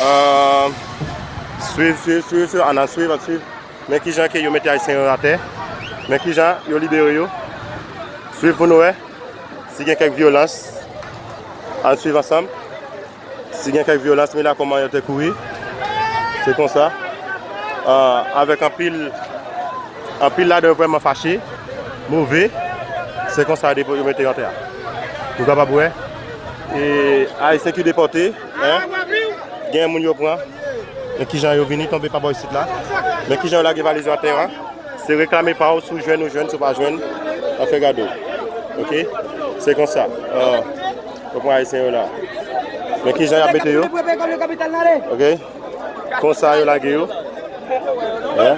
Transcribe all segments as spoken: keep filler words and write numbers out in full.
Ah, swiv, swiv, swiv, swiv, ann al swiv, ann swiv. Men kijan ke yo mete Ayisyen yo atè. Men kijan yo libere yo. Swiv pou nou wè si gen kèk vyolans. Ann swiv ansanm. Si gen kèk vyolans, men la kòman yo te kouri. Se konsa. Ah, avèk anpil, anpil ladan yo vrèman fache, move. Se konsa yo depo-, yo mete yo atè a. Nou kapab wè. E Ayisyen ki depòte, en, gen moun yo pran. Men kijan yo vini tonbe pa bò isit la. Men kijan yo lage valiz yo atè a. Se reklame pa w, si w jwenn, ou jwenn, si w pa jwenn, afè gade w. Oke? Se konsa. Ah, yo pran Ayisyen yo la. Men kijan y ap mete yo? Oke? Konsa yo lage yo. Hein?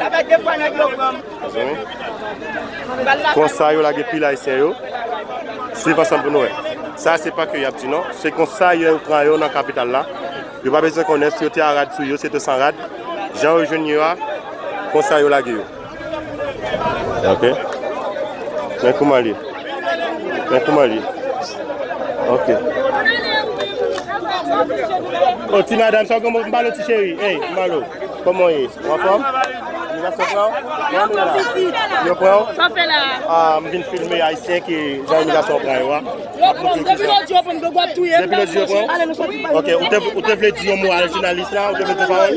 Konsa yo lage pil Ayisyen yo. Swiv ansanm pou nou wè. Sa se pa ke y ap di non. Se konsa yo pran yo nan kapital la. Yo pa bezwen konnen si yo te a rad sou yo, si yo te san rad. Jan yo jwenn yo a, konsa yo lage yo. Ok. Men kouman l ye. Men kouman l ye. Ok. O, ti madanm, sa w gen, m ba l ti cheri. Ey, m ba l. Kòman w ye? Ou anfòm? Imigrasyon pran w? Kòman nou ye la? Yo pran w? Sa w fè la? Ah, m vin filme Ayisyen ki jan imigrasyon pran yo a. Depi lòt jou yo pran m, yo ap touye m. Depi lòt jou yo pran w? Ok, ou te, ou te vle di yon mo a jounalis la, ou te vle di pawòl?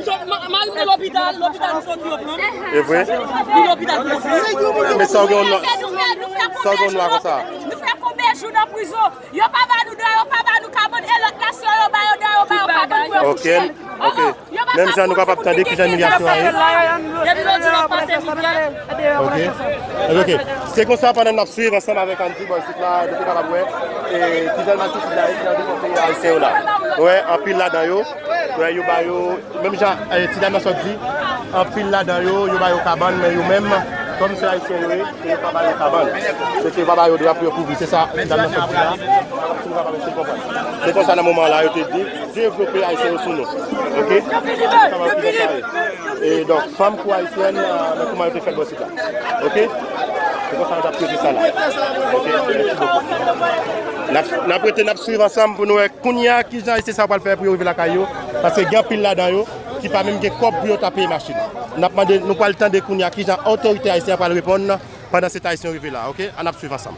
M al nan lopital, lopital m soti yo pran m. E vre? Wi, lopital m soti. Men sa w gen yon nwa, sa w gen yon nwa konsa? Nou fè konbyen jou nan prizon? Yo pa ba nou dwa, yo pa ba nou kabann, e lòt nasyon yo ba yo dwa, yo ba yo kabann pou yo kouche. Ok, ok. Menm jan nou kapab tande kijan imigrasyon an ye. Depi lòt jou n ap pase mizè. Ok. Ok. Se konsa pandan n ap swiv ansanm avèk Andy bò isit la, nou te kapab wè, e, kijan maltitid la ye, kijan depòte Ayisyen yo la. Wè, anpil ladan yo, wè, yo ba yo, menm jan, e, ti dam nan sot di, anpil ladan yo, yo ba yo kabann, men yo menm, kòm se Ayisyen yo ye, se yo pa ba yo kabann. Se ke yo pa ba yo dra pou yo kouvri. Se sa ti dam nan sot di la. Si nou kapab eseye konprann. Se konsa nan moman la, yo te di, devlope Ayisyen yo sou nou. Ok? Sa va okipe sa yo. E donk, fanm kou ayisyèn, euh, men kouman yo te fè l bò isit la. Ok? Se konsa nou t ap trete sa la. Ok? Mèsi bokou. N ap, n ap rete, n ap swiv ansanm pou nou wè kounye a kijan Ayisyen sa yo pral fè pou yo rive lakay yo. Paske gen anpil ladan yo ki pa menm gen kòb pou yo ta peye machin. N ap mande, nou pral tande kounye a kijan otorite ayisyen an pral reponn pandan se Ayisyen yo rive la. Ok? Ann ap swiv ansanm.